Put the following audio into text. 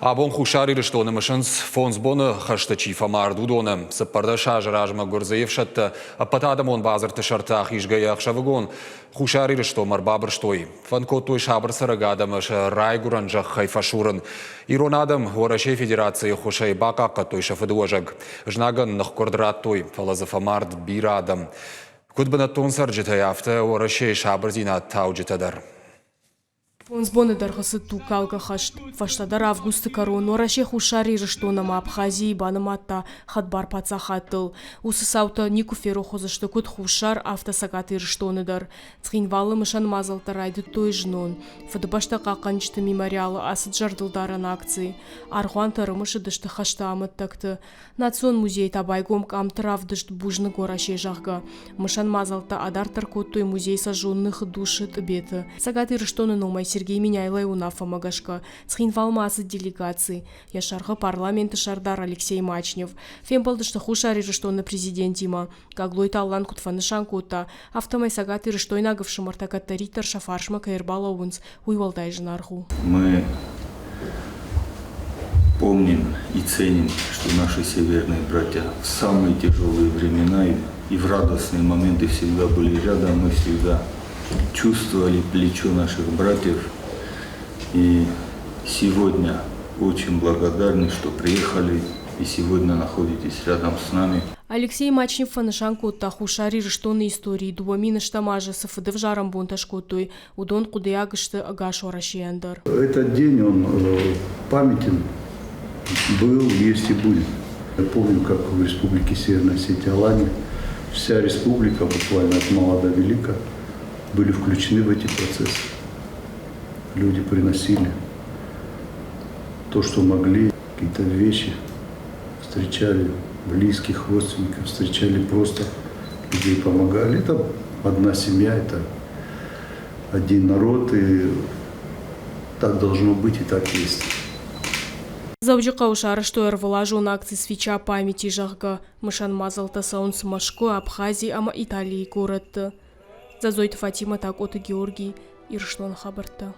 Абон Хуссар Ирыстоны мысынц, фондз боны хӕсты чи фӕмард, уыдоны. 14 азы размӕ гуырдзыйы ӕфсӕдтӕ ӕппӕтадӕмон бадзырдты сӕрты ахизгӕйӕ ӕхсӕвыгон Хуссар Ирыстонмӕ ӕрбабырстой. Фӕнд кодтой сабыр цӕрӕг адӕмы сӕ райгуырӕн зӕххӕй фӕсурын. Ирон адӕм Уӕрӕсейы Федерацийы ӕххуысӕй бахъахъхъӕдтой сӕ фыдыуӕзӕг. Знагӕн ныхкъуырд радтой, фӕлӕ дзы фӕмард бирӕ адӕм. Куыд бынӕттон цӕрджытӕй, афтӕ Уӕрӕсейы сабырдзинад тауджытӕ дӕр. Фондз боны дӕргъы цыд тугкалгӕ хӕст. Фӕстӕдӕр августы кӕрон Уӕрӕсе Хуссар Ирыстон ӕмӕ Абхазийы банымадта хӕдбар паддзахадтыл. Уыцы цаутӕ никуы ферох уыдзысты куыд Хуссар, афтӕ Цӕгат Ирыстоны дӕр. Цхинвалы мысӕн мадзӕлттӕ райдыдтой знон. Фыдыбӕстӕ хъахъхъӕнджыты мемориалы ацыд зӕрдылдарӕн акци. Аргъуантӕ ӕрымысыдысты хӕсты амӕттӕгты. Национ музейы та байгом къамты равдыст «Бузныг Уӕрӕсе», зӕгъгӕ. Мысӕн мадзӕлттӕ адарддӕр кодтой музей Сожженных душ-ы Тъбеты. Цӕгат Ирыстоны номӕй Сергей Меняйлойы уынаффӕмӕ гӕсгӕ Цхинвалмӕ ацыд делегаци. Йӕ сӕргъы парламенты сӕрдар Алексей Мачнев. Фембӕлдысты Хуссар Ирыстоны президентимӕ. Гаглойты Алан куыд фӕнысан кодта, афтӕмӕй Цӕгат Ирыстойнаг ӕфсымӕртӕ кӕддӕриддӕр сӕ фарсмӕ кӕй ӕрбалӕууынц, уый уӕлдай зынаргъ у. Мы помним и ценим, что наши северные братья в самые тяжелые времена и в радостные моменты всегда были рядом, мы всегда чувствовали плечо наших братьев. И сегодня очень благодарны, что приехали и сегодня находитесь рядом с нами. Алексей Мачнев фӕнысан кодта Хуссар Ирыстоны историйы 2000 азы цы фыдӕвзарӕн бонтӕ скодтой, уыдон хъуыдыйаг сты ӕгас Уӕрӕсейӕн дӕр. Этот день, он памятен был, есть и будет. Я помню, как в Республике Северная Осетия Алания вся республика, буквально от мала до велика, были включены в эти процессы. Люди приносили то, что могли, какие-то вещи, встречали близких, родственников, встречали просто людей, помогали. Это одна семья, это один народ, и так должно быть и так есть. Дзӕуджыхъӕуы сарӕзтой ӕрвылазон акци «Свеча памяти», зӕгъгӕ, мысӕн мадзӕлттӕ цӕуынц Мӕскуы, Абхази ӕмӕ Италийы горӕтты. Дзӕдзойты Фатимӕ, Такъоты Георгий, Ирыстоны хабӕрттӕ.